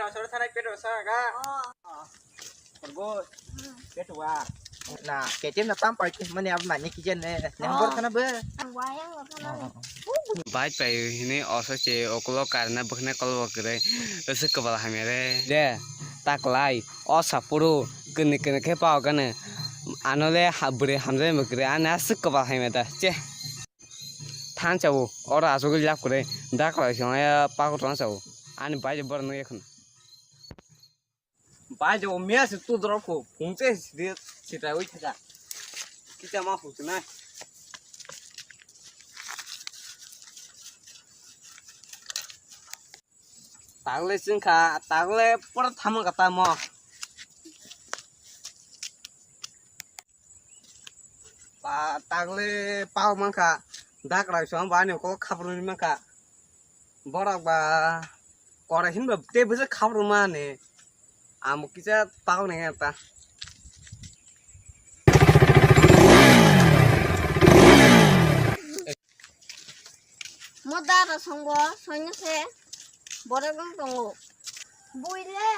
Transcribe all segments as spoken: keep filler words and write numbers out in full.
Soro thanai peto sa ga. Pergo. Peto wa. Na, K T M na tam pai mani ab mani kijen ne. Ne hor thana be. Ang wayang lo thana. Bai pai hini oso che oklo karna bwkhne kol bo kwrwi. Ese kwbal hamya re. De, taklai. O sapuru kene kene khe pao kane. Ano le ha bwrwi hamjai ma kwrwi. Ani aswk kwbal hamya da. Che. Thansa o, oro asugwi lab kwrwi, dak rok song ya pakhu tong sa o. Ani bai je borok nugwi khna. Bai je o mia se tu drop ko, phung che sidi sita ui thaka. Kita ma hu na. Tagle sing kha, tagle pura thamo kata mo. Ba, tagle pao mankha, dak rai song ba ani kok khapru mankha. Borok ba, kore hin ba te bwsa khapru mani. Amo kisa pao ne ta. Mo dara songo soino se borok wng tongo. Buile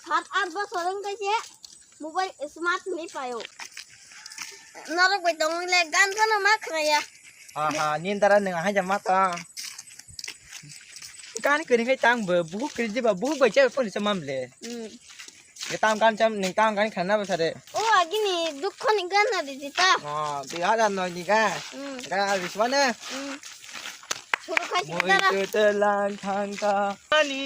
sat at bosor wng khe se mobile smart hinwi paio. Norok bai tongwile gan phano ma khnaya. Aha, nini dara nwng ahai jama tong. Gan kwrwi khe tang bo, buhuk kwrwi diba, buhuk bai chai phone se mamle. Hmm. Ye tang gan cham, ning tang gan khana ba sare. O agini dukho ni gan na di ta. Oh, dui hajar noi ni ga. Hmm. Ga bismane. Hmm. Suru khai si dara. Muitu telang thangka. Ani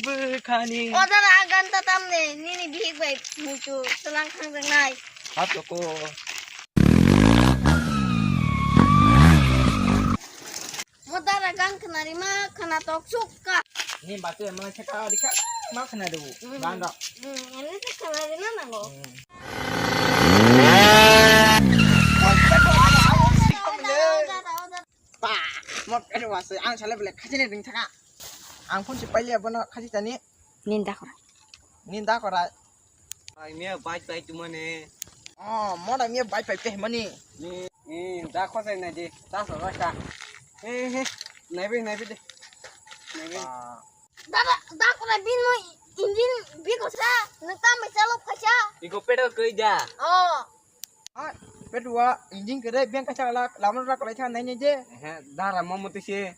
bwkhani. O dara agan ta tamne, nini bihik bai muitu telang thangjaknai. Hapto ko. Mo dara gan khna rima khna tok suk ka. Ni batu emang cheka dikha ma khna du. Hmm. Gan do. Hmm, emni se khna rima nango. Hmm. Pa, mo kani wase ang sale bele khajine ding thaka. Ang phone si paile bono khaji tani. Ninda khora. Ninda khora. Ai me bai pai tu mane. Oh, mo da me bai pai pe mani. Ni, ni da khosai na di. Ta so ta. He he. Nai bai nai bai de. Nai bai. Dada, da khora bin mo engine bi ko sa. Nang tam bai chalo khacha. Iko pedo koi da. Oh. Ah, petrol engine kere beng kaisa la lamar ra kolai thang nai je. He, dara mo muti se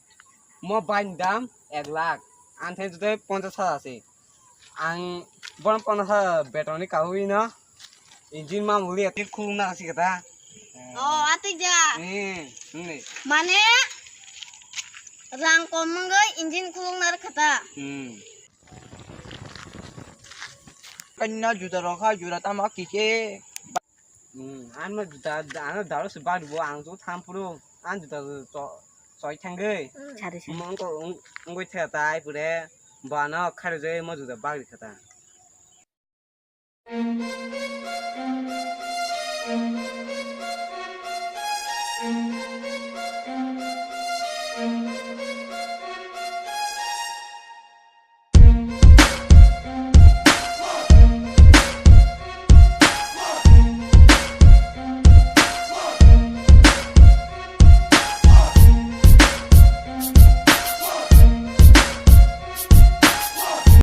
mo bain dam ek lakh. An the jute ponchash hajar se. Ang bon ponchash hajar beton ni kahui no. Engine ma muli ati khulung na si kata. Oh, ati ja. Hmm, hmm. Mane rang kom mangoi engine khulung na kata. Hmm. Kanya juda rokha juda tama kike. Hmm, ano juda, ano daro se bad bo ang tu tham puro, an juda to soi thangge. Hmm. Sari, sari. Mong ko ong, ong theta ai pure, bana khare je mo juda bag theta.